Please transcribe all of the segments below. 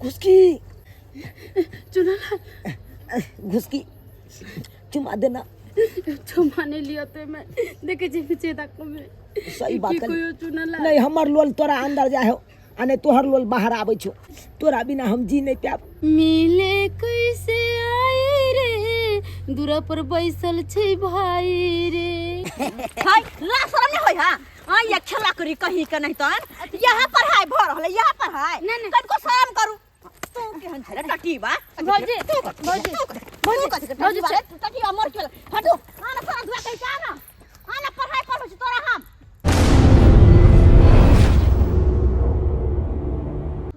घुसकी। चुना। घुसकी, चुमा देना। चुमा नहीं लियो तो मैं देखे छी पीछे तक में। सही बात की कहली। कहियो चुनला? नहीं, हमर लोल तोरा अंदर जाए हो आ नहीं तोहर लोल बाहर आबै छौ। तोरा बिना हम जी नहीं पायब। मिले कैसे आए रे, दूरा पर बैसल छै भाई रे। हाय, ला शरम नहीं होय। हां आ ये खेला करी कहीं के नहीं तन यहाँ पढ़ाई भ रहल है, यहाँ पढ़ाई। नहीं, नहीं। कनको शरम करू। तू केहन छै रे टटीबा? भौजी, तू कथी- भौजी, तू कथी- तू कथी के भौजी, टटीबा रे? तू टटीबा मर गेल। हटू, आना सारा धुआ कहीं के आना, आना पढ़ाई पढ़बै छी तोरा हम।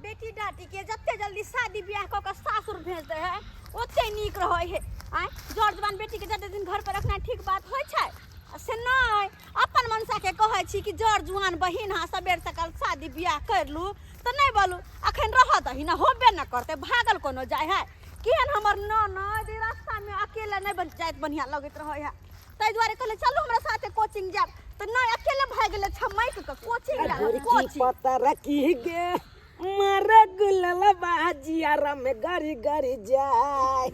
बेटी डाटी के जते जल्दी शादी बियाह कऽ के सासुर भेज दे है ओते नीक रहै है। आँय, जर जवान बेटी के जते दिन घर पर रखना ठीक बात होइ छै आ से नहि अपन मनसा के कहै छी कि जर जुआन बहिन हा सबेर सकाल शादी बियाह कर लू तऽ नहि बोलू अखन रह दही ना, होबे न करते। भागल कोनो जाय है? केहन हमर ननद रास्ता में अकेले नहि बन जाइत बढ़िया लगैत रहै है, ताहि दुआरे कहले चलू हमरा साथे कोचिंग जायब तऽ नहि, अकेले भागि गेलै छमैक कऽ कोचिंग जायब। गोरकी कोचिंग पता रखी गे मर गुलल बाजियारा में गरी गरी जाय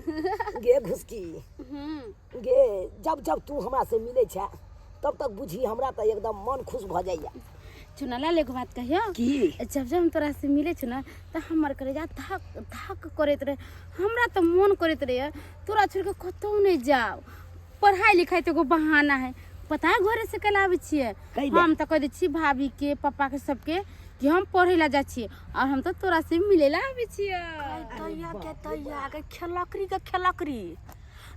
गे घुसकी। गे, जब जब तू हमरा से मिले छै तब तक बुझी हमरा तऽ एकदम मन खुश भऽ जाइया। चुनला, एगो बात कहियो? की? जब जब हम तोरा से मिले छु ना तऽ हमर कलेजा धक धक करैत रहे। हमरा तऽ मन करैत रहे तोरा छोड़ के कतहु नहीं जाओ। पढ़ाई लिखाई तऽ एगो बहाना है। पता है घरे से कल आबै छियै? कैला? हम तऽ कह दै छी भाभी के, पापा के, सबके कि हम पढ़े ला जाइ छियै और हम तऽ तोरा से मिले ला आबै छियै। तैया के तैया के खेलकरी के खेलकरी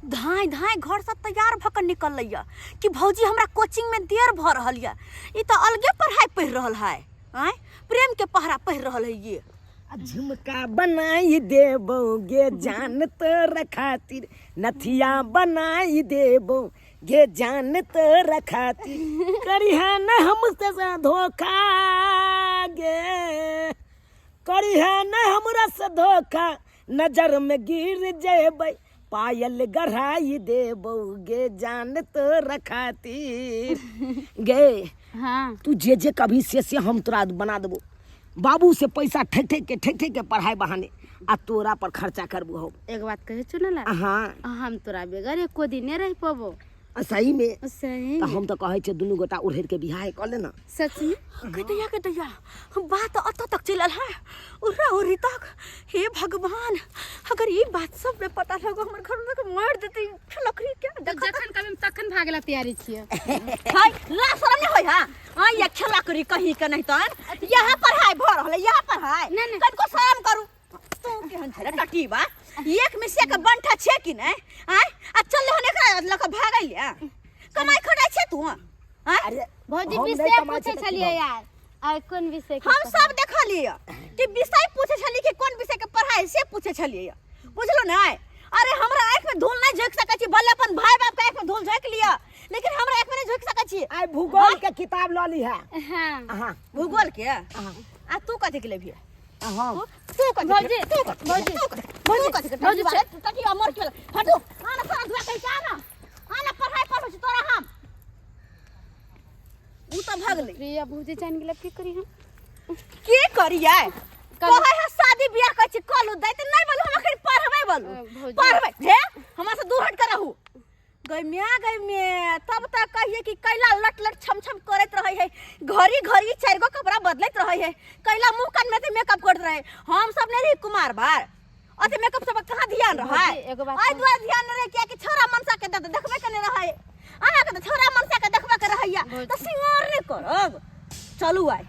धाँय धाँय घर से तैयार भऽ के निकलैया कि भौजी हमरा कोचिंग में देर भऽ रहल यऽ। ई तऽ अलगे पढ़ाई पढ़ि रहल है। आँय, प्रेम के पहरा पढ़ि रहल है ये। आ झुमका बनाई देबो गे जान तोरा खातिर, नथिया बनाई देबो गे जान तोरा खातिर, करिहा न हमसे से धोखा गे, करिहा न हमरा से धोखा, नजर में गिर जेबै, पायल गढ़ाई देबो गे जान तोरा खातिर गे। हाँ। तू जे जे कभी से हम तोरा बना देबो। बाबू से पैसा ठक ठक के ठक ठक के पढ़ाई बहाने आ तोरा पर खर्चा करबो हम। एगो बात कहे चुनला? हाँ। हम तोरा बगैर एको दिन नहीं रह पबो। आ सही में? सही। तऽ हम तऽ कहै छियै दुनू गोटा उड़ेर के बियाह कऽ ले ना। सच में? के दैया के दैया, बात अतऽ तक चलल है, उर्रा उर्री तक। हे भगवान, अगर ई बात सब में पता लगो हमर घर में तो मार देते लकड़ी के। तऽ जखन कभी हम तखन भागे ला तैयारी छियै। हाय, ला शरम नहीं होय। हां हां ये खेला करी कहीं के नहीं तन यहाँ पढ़ाई भ रहल है, यहाँ पढ़ाई। नहीं, नहीं। कनको शरम करू। तू केहन छै रे टटीबा? एक मिसिया के बंठा छै कि नहीं? आय, आ चल हन एकरा लऽ के भागल या कमाई खटाई छै तू? आय। अरे भौजी, हम नहि विषय कमाइ पूछे छियै तऽ की छलियै भऽ यार, आइ कोन विषय के हम पढ़ाई? सब देखलियै कि विषय पूछे छलियै कि कोन विषय के पढ़ाई से पूछे छलियै, बुझलो नहीं? अरे हमरा आँखि में धूल नहीं झोंकि सकै छी, भले अपन भाई बाप के आँखि में धूल झोंकि लिअ, लेकिन हमरा आँखि में नहीं झोंकि सकै छी। आइ भूगोल के किताब लऽ लीहे। हाँ। हाँ। भूगोल के? आ तू कथी के लेबही? हाँ। तू कथी के भौजी, लेबही? तू कथी के भौजी, लेबही? तू कथी तू कथी के भौजी, टटीबा रे? टटीबा मर गेल। हटू, आना सारा धुआ कहीं के आना, आना पढ़ाई पढ़बै छी तोरा हम। उ तऽ भगलै। प्रिया भौजी जान गेल, की करी हम? की करियै? कल- कहै है शादी बियाह करै छी कलू दै तऽ नहि बोलू, हम अखन पढ़बै बोलू। भौजी। पढ़बै हे, हमरा से दूर हट के रहू। गई म्या गई मे, तब तक कहिए कि कैला लट लट छम छम करैत रहै है, घड़ी घड़ी चारि गो कपड़ा बदलैत रहै है, कैला मुंह कान में ते मेकअप करैत रहै। हम सब नहीं रही कुमार बार, अते मेकअप सब कहाँ ध्यान रहै? भौजी, एगो बात एहि कहू। दुआरे ध्यान नहीं रहै कियाकि छोरा मनसा के तऽ देखबे के नहीं रहै। अहाँके तऽ छोरा मनसा के देखबे के रहैया भौजी। तऽ सिंगार नहीं करब। चलू आइ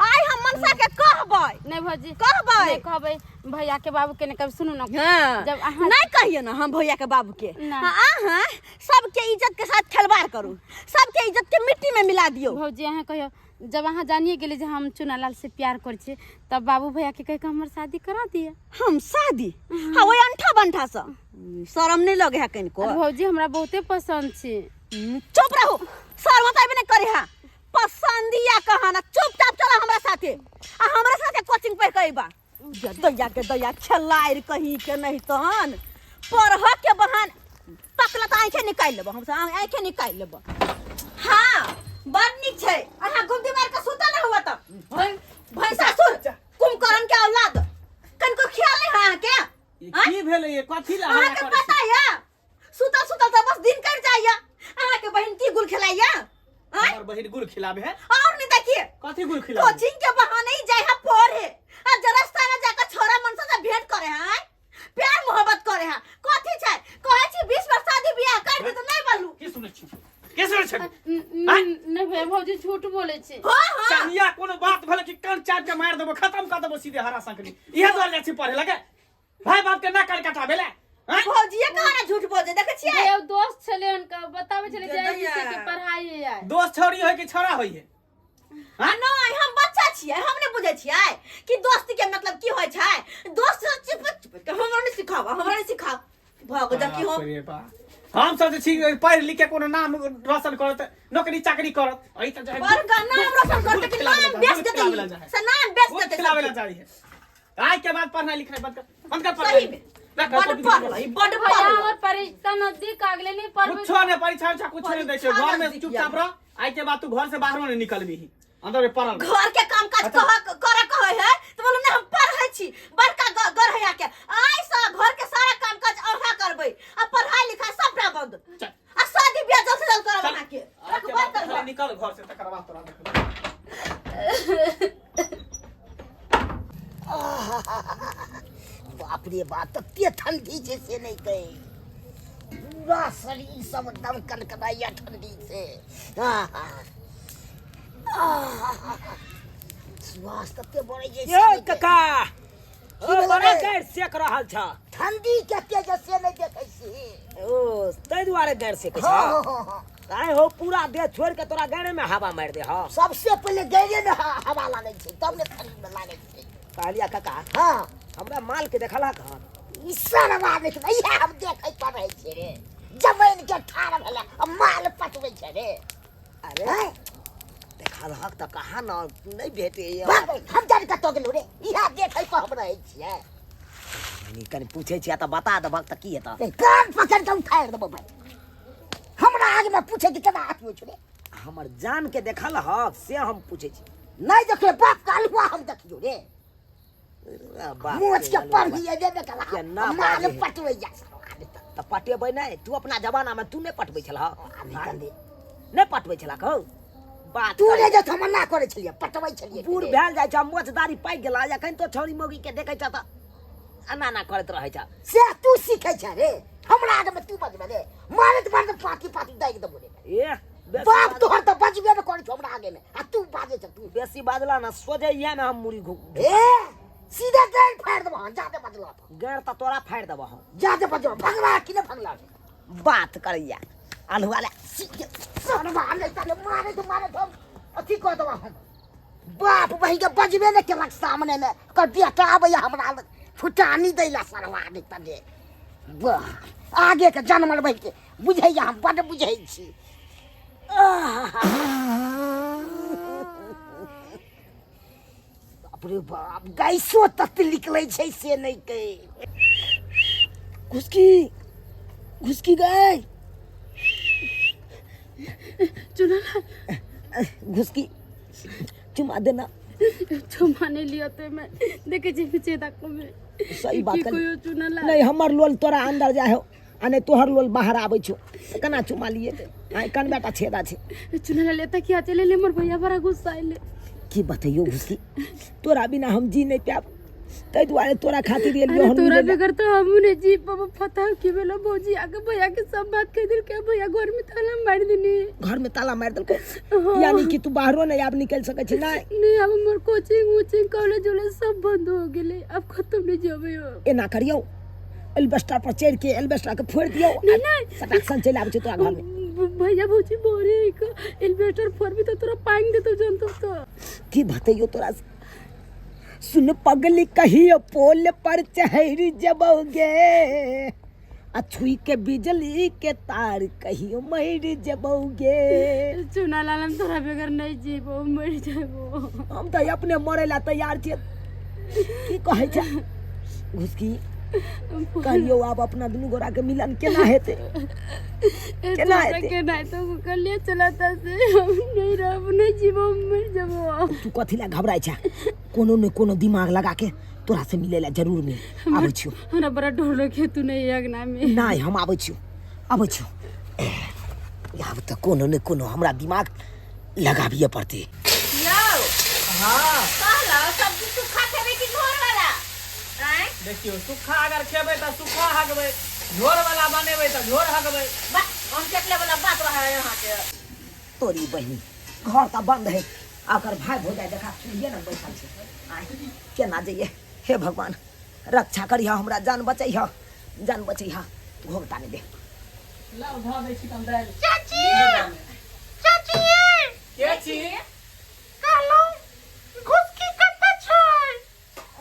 आइ हम मनसा के कहबै। नहीं भौजी। कहबै। नहीं कहबै भैया के बाबू के, नहीं कहबै। सुनू ना। हाँ। जब अहाँ नहीं कहिए ना हम भैया के बाबू के। ना। हाँ, अहाँ सबके इज्जत के साथ खिलवाड़ करू, सबके इज्जत के मिट्टी में मिला दियो। भौजी, अहाँ कहियो, जब अहाँ जानिए गेली जे हम चुनालाल से प्यार करै छियै तब बाबू भैया के कहि के हमर शादी करा दिअ। हम शादी? हाँ, ओहि अंठा बंठा से शरम नहीं लगे है कनिको? और भौजी, हमरा बहुते पसंद छी। चुप रहू, शर्म तऽ अयबे नहीं करे है पसंदिया कहाना। चुपचाप चला हमरा साथे आ हमरा साथे कोचिंग पढ़ के अइबा। दैया के दैया, खेलाइर कहीं के नहीं तहन पढ़ के बहान तकला तऽ आँखे निकालि लेबो हम, आँखे निकालि लेबो। हाँ, बड़ नीक छै। अहाँ गुमती मारि के सुतल हुआ तऽ भैंसासुर कुंभकर्ण के औलाद कनको। की भेलै ये कथी ला हल्ला अहाँके करै छी पता यऽ सुतल सुतल तऽ बस दिन कटि जाइया अहाँके बहिन की गुल खेलाइया आँय? हमर बहिन गुल खिलाबे है और नहीं देखिए कथी गुल खिलाबे कोचिंग के बहाने ही जाय है पढ़े आ जरा रास्ता में जाकर छोरा मनसा से भेंट करे है प्यार मोहब्बत करे है कथी छै कहै छी 20 वर्ष शादी बियाह कर दे तऽ नहीं बोलू की सुनै छी की सुनै छी आँय? नहीं भैया भौजी झूठ बोले छे हाँ हाँ चनिया कोनो बात भेलै कि कान चाट के मारि देबो खत्म कर देबो सीधे हरा संकली इहे दुआरे जाइ छी पढ़े लगे भाई बाप के ना कान कटाबे ले आँय? भौजी कहा ना झूठ बोले देखै छियै भैया दोस्त छले हनका बतावे छले जे जाय दैया। विषय के पढ़ाई है दोस्त छौड़ी होय कि छौड़ा होय है आ नहीं हम बच्चा छियै हम नहीं बुझै छियै कि दोस्ती के मतलब की होइ छै दोस्त से चिप चिप के हमरा नहीं सिखाव हमरा नहीं सिखाव भग जा की बाप हम रे बाप। हम सब जे छी पढ़ लिख के कोनो नाम रोशन करत नौकरी चाकरी करत अई त जाय बड़का नाम रोशन करते कि नाम बेच देते से नाम बेच देते खिलावे ला सबके। जाई है आइ के बाद पढ़नाइ लिखनाइ बंद कर बंद कर पढ़नाइ सही में रख, बड कॉपी पढ़ल किताब। बड भैया पढ़ल हमर परीक्षा नजदीक आ गेलै नहीं पढ़बै कुछो नहीं परीक्षा उरीक्षा कुछो नहीं दै छै परीक्षा घर में नजदीक चुपचाप रह आइ के बाद तू घर से बाहरो नहीं निकलबी अंदर में पड़ल रह। घर के काम काज कह करे कहे है तो बोलो नहीं हम पढ़ै छी बड़का घर है के आइ से घर के सारा काम काज अहाँ करबै आ पढ़ाई लिखाई सबटा बंद चल। आ शादी बियाह जल्द से जल्द करब चल। अहाँ के आइ के रख बाद बंद कर खाली निकल घर से तकर बाद तोरा देखबै बाप रे बाप तते ठंडी छै से नहि कही पूरा शरीर सब एकदम कनकनाइया ठंडी से आहा। आहा। श्वास तते बढ़ै छै से ये नहि कही। काका की भेलै बड़ा रे? गैर सेक रहल छ ठंडी कते जे से नहि देखै छी ओ ताहि दुआरे गैर सेकै छ हँ, हँ, हँ, हँ। आइ हो पूरा देह छोड़ि के तोरा गैरे में हवा मारि दे हँ सबसे पहिले गैरे मे हवा लागै छै तब ने शरीर मे लागै छै कहलिया काका हँ हमरा माल के देखलक हन ई सरवा देखबै इएह हम देखै पर रहै छियै रे जमीन के ठाढ़ भेलै आ माल पटबै छै रे अरे हैं? देखलहक तऽ कहाँ न नहि भेटैए भाग भाग, हम जान कतऽ गेलहुँ रे इएह देखै पर हम रहै छियै कनी कनी पूछै छियै तऽ बता देबहक तऽ की हेतऽ रे, कान पकड़ के उठारि देबो भाई हमरा आगमे पूछै के केना हाथ होइ छौ रे हमर जान के देखल हक से हम पूछै छी नहि देखियो बाप के अलुआ हम देखियो रे बाप मोच के रे, पढ़ी एबे ने कला केना माल बाजै है? पटबै जा सरवा रे तऽ। तऽ पटेबै नहि तू अपना जमानामे तू नहि पटबै छलह आ निकल दे नहि पटबै छलह कहू बात तू करै। नहि जे हम मना करै छलियै पटबै छलियै बूढ़ भेल जाइ छ मोच दाढ़ी पाकि गेला एखन तो छौरी मौगी के देखै छ तऽ एना एना करैत रहै छ से तू सीखै छ रे हमरा आगमे तू बजबे रे मारैत मारैत पाती पाती दागि देबो रे ए बेसी बाप बाज- तोहर तऽ बजबे ने करै छौ हमरा आगेमे आ तू बाजै छ तू बेसी बाजला ना सोझे इएह में हम मुड़ी घु ए सीधे गारि फाड़ि देबो हम जादे बजला तऽ गैर तऽ तोरा फाड़ि देबो हम जादे बजबो भगला कि नहि भगला रे बात करैया आलू वाला सीधे सरवा नहि तने मारैत मारैत हम अथी कऽ देबो हम बाप बहिन के बजबे नहि केलक सामने मे ओकर बेटा आबैया हमरा लग फुटानी दै ला सरवा नहि तने वाह आगे के जनमल बहिन के बुझैया हम बड्ड बुझै छी बाप रे बाप गैसो तत निकलै छै से नहि कहि घुसकी घुसकी गए चुना घुसकी चुमा देना चुमा नहीं लियो तो मैं देखे छी पीछे तक में सही बात की कहली। कोई चुना ला नहीं हमर लोल तोरा अंदर जाय हो आ नहीं तोहर लोल बाहर आबै छौ तऽ केना चुमा लिए आइ कनबे टा छेदा छै चुना ला लेता क्या चले ले मोर भैया बड़ा गुस्सा आइले की बतैयौ घुसकी तोरा बिना हम जी नहीं पायब ताहि दुआरे तोरा खातिर एलियो अरे हन तोरा मिलै लए। बगैर तो हम नहीं जी पाबो पता की भेलो भौजी आके भैया के सब बात कह दिल के भैया घर में ताला मार देनी घर में ताला मारि देलको यानी कि तू बाहरो नहीं आब निकलि सकै छी नहीं नहीं अब मोर कोचिंग वोचिंग कॉलेज वॉलेज सब बंद हो गेले अब खत्म नहीं जेबे हम। एना करियौ एल्बेस्टर पर चढ़ि के एल्बेस्टर के फोड़ि दियौ नहीं, नहीं। सटाक सन चलि आबै छै तोरा घर में भैया भौजी बोरे एक एलिवेटर फोड़ भी तो तोरा पानी देतो जानतो तो की बतैयौ तोरा से? सुन पगली कहियो पोल पर चढ़ जबोगे आ छुई के बिजली के तार कहियो मर जबोगे चुना लाल हम तोरा बगैर नहीं जीबो मर जाबो हम तऽ अपने मरै ला तैयार छियै की कहै छै घुसकी कहियो आब अपना दुनू गोरा के मिलन केना हेतै केना तोरा हेतै के नहीं तो कर लिए चलाता से हम नहीं रहब नहीं जीबो मर जाबो तू कथी ला घबराइ छै कोनो ने कोनो दिमाग लगा के तोरा से मिले ला जरूर मिल आबै छियो। हमरा बड़ा डर लगे तू नहीं अंगना में। नहीं, हम आबै छियो, आबै छियो। आब तऽ कोनो ने कोनो हमरा दिमाग लगाबिए पड़तै। यौ। हाँ। कहलौ सब्जी सूखा खेबै कि झोर वाला? आँय? देखियौ, सूखा अगर खेबै तऽ सूखा हगबै, झोर वाला बनेबै तऽ झोर हगबै। वाह, हम चटले वाला बात रहे है अहाँके। तोरी बहिनी, घर तऽ बंद है, आ ओकर भाय भौजाइ देखा चूल्हिए ने बैठल छै। आँय, केना जइए? हे भगवान, रक्षा करिह हमरा, जान बचैह, जान बचैह। घोघ ताने दे। लाउ, धऽ दै छी तम दालि। चाची, चाची। के छी? कहलहुँ घुसकी कतऽ छै?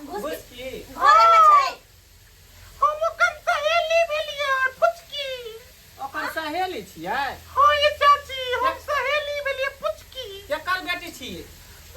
घुसकी घरे में छै। हम ओकर सहेली भेलियै, फुचकी। ओकर सहेली छियै? हँ ये चाची, हम सहेली भेलियै पुचकी। केकर बेटी छियै?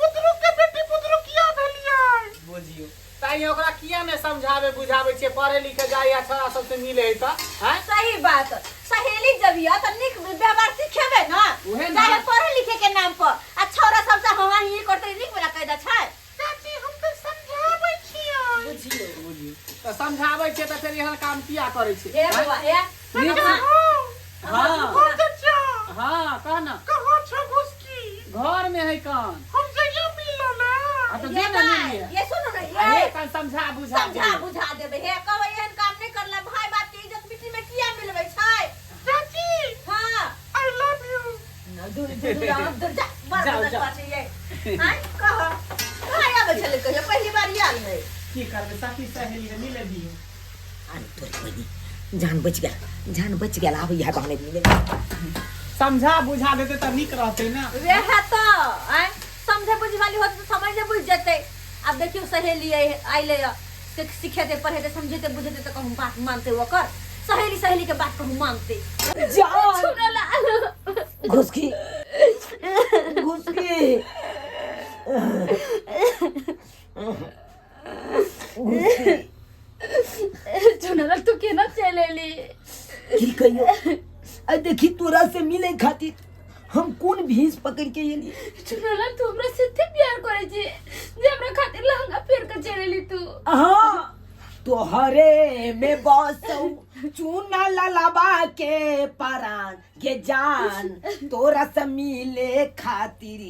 बुदरू के बेटी बुदरुकिया भेलियै। बुझियौ, ताहि ओकरा किया ने समझाबै बुझाबै छियै, पढ़े लिखे जाइए, छोड़ा सबसे मिले है तऽ आँय? सही बात, सहेली जब यऽ तऽ नीक व्यवहार सिखेबै ने। उहे ने। चाहे पढ़े लिखे के नाम पर आ छौड़ा सबसे हाँ ही करते, नीक वाला कायदा छै। चाची, हम तऽ समझाबै छियै। बुझियौ। बुझियौ तऽ समझाबै छियै तऽ फेर एहन काम किया करै छै? हे बौआ, हे। नीक। हाँ। हाँ। चाचा। हाँ, कह ना। कहाँ छौ घुसकी? घर में है कान। हम जइयो मिलऽ ले। हाँ तऽ ये जे ने नहीं, मिलिए। ये सुनू ने। आ ये हे कान समझा बुझा समझा दियौ। बुझा देबै। हे, कहबै एहन काम नहि करला, भाय बाप के इज्जत मिट्टी में किया मिलबै छै? चाची। हाँ। I love you. दूर दूर जाओ, दूर जा, बड़ जाओ, मदद जाओ। छै ये। आँय, कह कहाँ आबै छलै कहियो पहिली बार आयल है? की करबै, सखी सहेली के मिले दियौ। अरे तोरी बहिनी, जान बच गेल, जान बच गेल। आब इएह बहाने मिले। समझा बुझा देते तऽ नीक रहतै ने। वएह तऽ, आँय, समझे बुझे वाली होतै तऽ समझे बुझि जेतै। आब देखियौ, सहेली अयलै से सिखेतै, पढ़ेतै, समझेतै, बुझेतै तऽ कहूँ बात मानतै ओकर? सहेली सहेली के बात कहूँ मानतै? जान घुसकी, घुसकी, घुसकी। चुनल, तू केना चलि एली? की कहियो, आ देखी, तोरा से मिले खातिर हम कोन भीस पकड़ के एली। चुनल, तू हमरा से एते प्यार करे छी जे हमरा खातिर लहंगा पहिर के चलि एली तू? हाँ, तोहरे में बसौ चूना ललबा के परान के जान, तोरा से मिले खातिर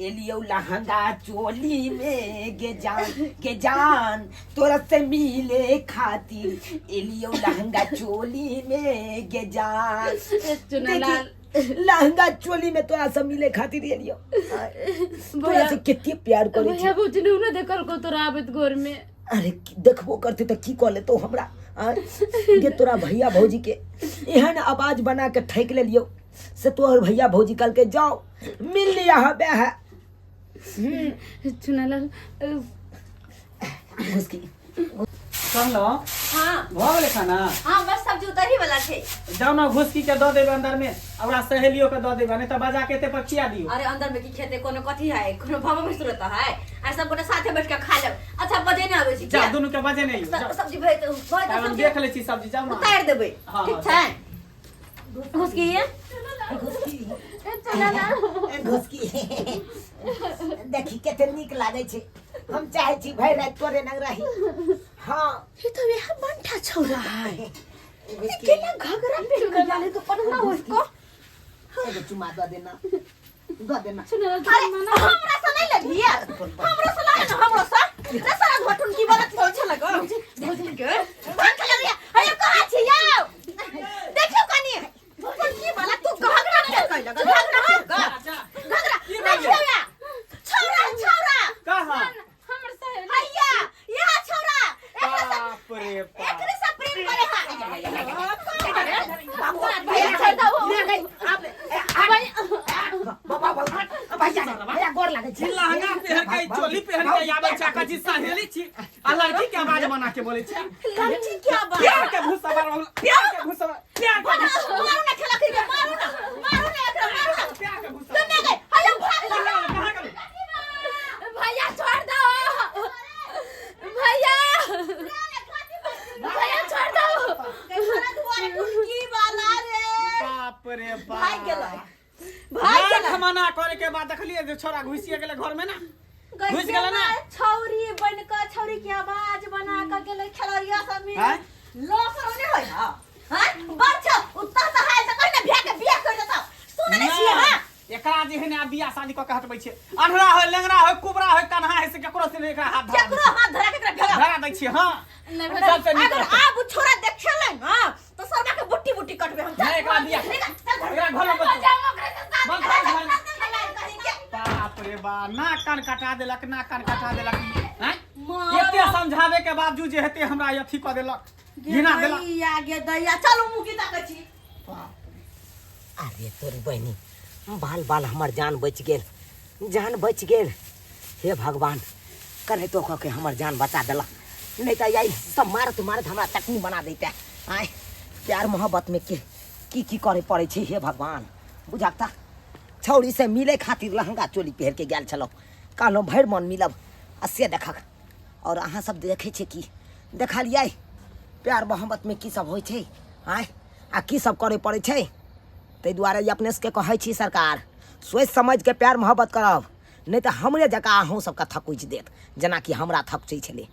एलियो लहंगा चोली में गे जान, गे जान, तोरा से मिले खातिर एलियो लहंगा चोली में गे जान। चुनालाल। देखी, लहंगा चोली में तोरा से मिले खातिर एलियो। तोरा से कितने प्यार करे छी। भैया भौजी ने उन्हें देखल को तोरा आबैत घर में? अरे, देखबो करते तऽ की कऽ लेतो हमरा? आँय? गे, तोरा भैया भौजी के एहन आवाज बना के ठकि लेलियौ से तोहर भैया भौजी कहलकै जाओ मिल लिया है बे है। चुनालाल। घुसकी। कहलहुँ। हाँ। भऽ गेलै खाना? हाँ, बस सब्जी उतरही वाला छै। जाउ ने, घुसकी के दऽ देबै अंदर में, आ ओकरा सहेलियो के दऽ देबै, नहीं तऽ बजा के एते पर खिया दियौ। अरे, अंदर में की खेते? कोनो कथी है, कोनो भाव में सुरत है? आ सब गोटे साथे बैठ के खा लेब। अच्छा, बजे नहि आबै छी। जा, दुनू के बजे नहीं। जाउ। सब्जी भरि तऽ भरि तब तऽ हम सब्जी देख लै छी सब्जी, जाउ ने। उतारि देबै। हाँ, ठीक हाँ। छै, घुसकी। घुसकी। चुनालाल। घुसकी, देखी कते नीक लागै छै। हम चाहै छी भरि राति तोरे नग रही। हाँ। ये तो वह बंठा छौरा है। घुसकी। केना घघरा पहिर के जाले तो पढ़ना हो इसको। एगो चुमा दऽ देना, दऽ देना। चुनालाल। अरे, हमरा से नहीं लगी, हमरो से लागे ना, हमरो से रे सारा घटुन की बोलत हो छल को के भाग चल गया। अरे, कहाँ छी यौ? देखियो कनी, की बोला तू? घघरा के कहलक घघरा के जा। घघरा। की भेलै? देखियो या छौरा, छौरा। कहाँ? हमर सहेली। हैया, यहाँ छौरा एकरा से बाप रे बाप। एकरे से प्रेम करे। हां भैया, छोड़ दो। भैया, भैया, गोर लागै छी छी। लहंगा पहिर के, चोली पहिर के आबै छै, कथी सहेली छी, आ लड़की के आवाज बना के बोलै छै। लड़की क्या बात? प्यार के भूसा बार, प्यार के भूसा, प्यार के भूसा। मारू ना खेला के, मारू ना, मारू ना एकरा, मारू ना। प्यार के भूसा। सुनने गए, हैया भाग। कहाँ गेलै? भैया, छोड़ दो भैया, भैया, छोड़ दो। की वाला रे? बाप रे बाप। भाग गेलै, भाग लाख गेलै। मना करे के बाद देखलिए जे छोरा घुसिए गेलै घर में ना। घुसि गेलै ना? छौरी बन के। छौरी के आवाज बना के गेलै खेलरिया सब मिल आँय? लफर ओने होय ह हां बड़ छ उत्तर त हाल त कहिना बियाह के बियाह कर देता सुनने नहि, छियै हां एकरा जे है ने आब बियाह शादी कऽ के हटबै छै अन्हरा होय लेंगड़ा होय कुबरा होय कन्हा होय से केकरो से नहि एकरा हाथ धरा दै केकरो हाथ धरा के एकरा छियै। भेगा धरा दै छियै हँ नहि सबसे नीक अगर रहतै। आब उ छोरा देखेलै ना तो सरवा के बुट्टी बुट्टी कटबे हम नहि, एकरा बियाह निकल, चल घर। एकरा घर में बस बंद बंद कर घर। खेलाइ कहीं के। बाप रे बा ना कान कटा देलक ना कान कटा देलक हैं? माँ। एते समझावे के बावजूद जे हेते हमरा अथी कऽ देलक घिना देलक दैया गे दैया चलू मुकी ताकै छी बाप अरे तोरी बहिनी बाल बाल हमर जान बचि गेल जान बचि गेल हे भगवान कन्हैतो कऽ के हमर जान बचा देलक नहि तऽ यही सब मारत मारत हमरा चटनी बना दैते आँय प्यार मोहब्बतमे के की की करे पड़ै छै हे भगवान बुझक तऽ छौड़ी से मिले खातिर लहंगा चोली पहिर के गेल छलहुँ कहलहुँ भरि मन मिलब आ से देखक आओर अहाँ सब देखै छियै की देखलियै प्यार मोहब्बतमे की सब होइ छै आँय आ की सब करे पड़ै छै ताहि दुआरे ई अपने सबके कहै छी सरकार सोचि समझिके प्यार मोहब्बत करब नहि तऽ हमरे जकाँ अहूँ सबके थकुचि देत जेनाकि हमरा थकुचै छलै।